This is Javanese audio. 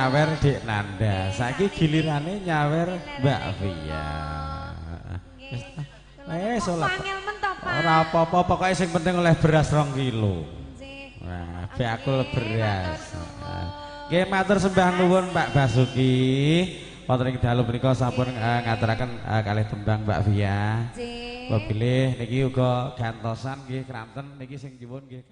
nyawer Dik Nanda. Saiki gilirane nyawer Mbak Via. Nggih. Wis ora Angel men to, Pak. Ora apa-apa, pokoke sing penting oleh beras 2 kilo. Nggih. Wah, bakul beras. Nggih, matur sembah nuwun Pak Basuki. Wonten ing dalu punika sampun ngaturaken kalih tembang Mbak Via. Nggih. Bilih niki uga gantosan nggih kranten niki sing nyuwun nggih.